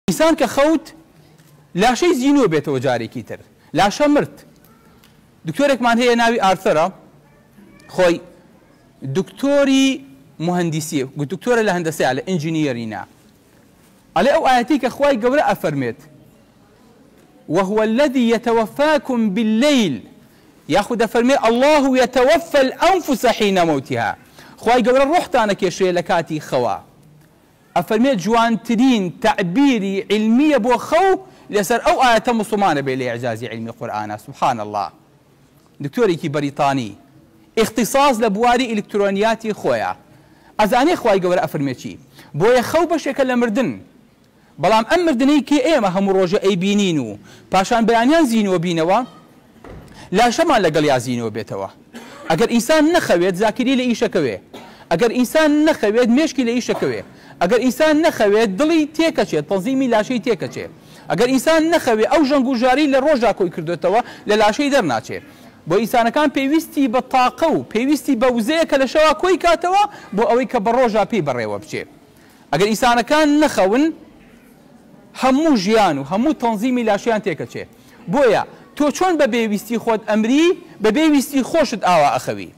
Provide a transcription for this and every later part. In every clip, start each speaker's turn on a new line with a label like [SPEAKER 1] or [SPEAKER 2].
[SPEAKER 1] ئینسان کە خەوت لاشەی زینوو بێتەوە جارێکی تر لاشە مرد. دکتۆرێکمان هەیە ناوی ئارثەرە، خۆی دکتۆری موهەندیسیە، دکتۆرە لە هەندەسەیە لە engineering ا. ئەڵێ ئەو ئایەتەی کە خوای گەورە ئەفەرمێت وهو الذی یتوفاکم باللیل یاخود دەفەرمێ اللە یتوفی الانفس حین موتها خوای گەورە ڕۆحتان ئەکێشێ لە کاتی خەوا. ئەفەرمێ جوانترین تەعبیری عیلمیە بۆ خەو لەسەر ئەو ئایەتە موسڵمانە بێ لە ئیعجازی عیلمی قورئانا سبحان اللە دکتۆرێکی بەریتانی ئیختیساس لە بواری ئیلکترۆنیاتی خۆیە ئەزانێ خوای گەورە ئەفەرمێ چی بۆیە خەو بەشێکە لە مردن بەڵام ئەم مردنەی کە ئێمە هەموو ڕۆژێ ئەیبینین و پاشان بەیانیان زینووە بینەوە لاشەمان لەگەڵیا زینووە بێتەوە. ئەگەر ئینسان نەخەوێت زاکیری لە ئیشەکەوێ، ئەگەر ئینسان نەخەوێت مێشکی لە ئیشەکەوێ، ئەگەر ئینسان نەخەوێت دڵی تێکەچێت تەنزیمی لاشەی تێکەچێ، ئەگەر ئینسان نەخەوێ ئەو ژەنگ و ژارەی لە ڕۆژا کۆی کردۆتەوە لە لاشەی دەرناچێ. بۆ ئینسانەکان پێویستی بە تاقە و پێویستی بە وزەیە کە لە شەوا کۆی کاتەوە بۆ ئەوەی کە بە ڕۆژا پێی بەڕێوە بچێ. ئەگەر ئینسانەکان نەخەون هەموو ژیان و هەموو تەنزیمی لاشەیان تێکەچێ بۆیە تۆ چۆن بە بێ ویستی خۆت ئەمری بە بێ ویستی خۆشت ئاوا ئەخەوی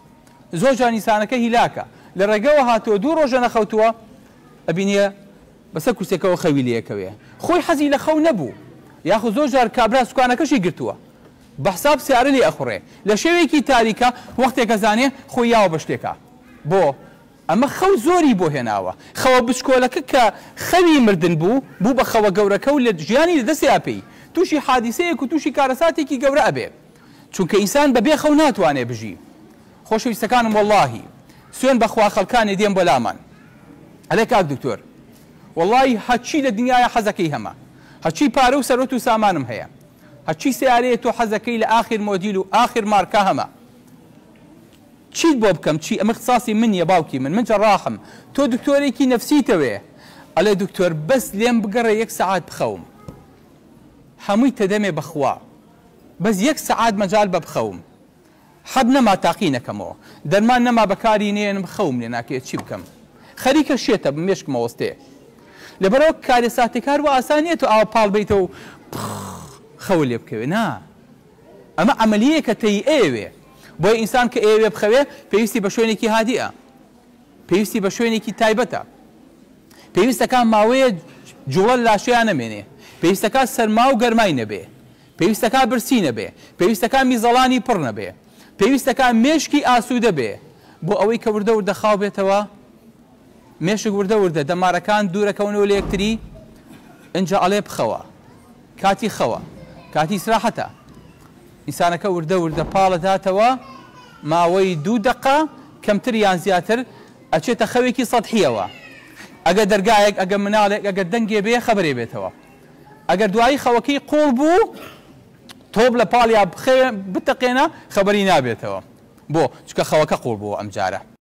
[SPEAKER 1] زۆر جار ئینسانەکە هیلاکە لە ڕێگەوە هاتووە دوو ڕۆژە نەخەوتووە ئەبینێ بەسەر کورسیەکەوە خەوی لێکەوێ خۆی حەزی لە خەو نەبوو یاخود زۆر جار کابرا سوکانەکەشی گرتووە بە حساب سیارە لێ ئەخوڕێ لە شەوێکی تاریکا وەختێک ئەزانێ خۆی یاوە بە شتێکا بۆ ئەمە خەو زۆری بۆ هێناوە. خەوە بچکۆلەکە کە خەوی مردن بوو، بوو بە خەوە گەورەکە و لە ژیانی لە دەستیا پێی تووشی حادیسەیەک و تووشی کارەساتێکی گەورە ئەبێ. چونکە ئینسان بە بێ خەو ناتوانێ بژی. خۆشەویستەکانم وەڵاهی سوێن بە خوا خەڵکانێ دێن بۆ لامان ئەلێ کاک دکتۆر وەڵاهی هەرچی لە دنیایا حەزەکەی هەمە هەرچی پارە و سەروەت و سامانم هەیە هەرچی سەیارەیە تۆ حەزەکەی لە ئاخیر مۆدیل و ئاخیر مارکە هەمە چیت بۆ بکەم چی ئەمە اختصاصی من نیە باوکی من من جەڕاحم تۆ دکتۆرێکی نەفسیتەوێ ئەڵێ دکتۆر بەس لێم بگەڕێ یەک سەعات بخەوم هەمووی تەدەمێ بەخوا بەس یەک سەعات مەجال بە بخەوم حەب نەما تاقی نەکەمەوە دەرمان نەما بەکاری نێنم خەوم لێ ناکەوێ چی بکەم خەریکە شێتە بم مێشکم ئەوەستێ لەبەرئەوە کارەساتێک هەروا ئاسان نیە تۆ ئاوا پاڵ بەیتەوە و خەوت لێ بکەوێ نا ئەمە عەمەلیەیەکە تێی ئەیەوێ بۆیە ئینسان کە ئەیەوێ بخەوێ پێویستی بە شوێنێکی هادیئە پێویستی بە شوێنێکی تایبەتە پێویستەکە ماوەیە جوڵە لاشەیان نەمێنێ پێویستەکە سەرما و گەرمای نەبێ پێویستەکە برسی نەبێ پێویستەکە میزەڵانی پڕ نەبێ پێویستەکە مێشکی ئاسوودە بێ بۆ ئەوەی کە وردە وردە خاو بێتەوە مێشک وردە وردە دەمارەکان دوورەکەونەوە لە یەکتری ئینجا ئەڵێ بخەوە کاتی خەوە کاتی ئیسراحەتە ئینسانەکە وردە وردە پاڵەداتەوە ماوەی دوو دەقە کەمتر یان زیاتر ئەچێتە خەوێکی سەتحیەوە ئەگەر دەرگایەک ئەگەر مناڵێک ئەگەر دەنگێ بێ خەبەرێ بێتەوە ئەگەر دوایی خەوەکەی قوڵ بوو تۆپ لە پاڵیا بتەقێنە خەبەری نابێتەوە بۆ چونکە خەوەکە قوڵ بووە ئەمجارە.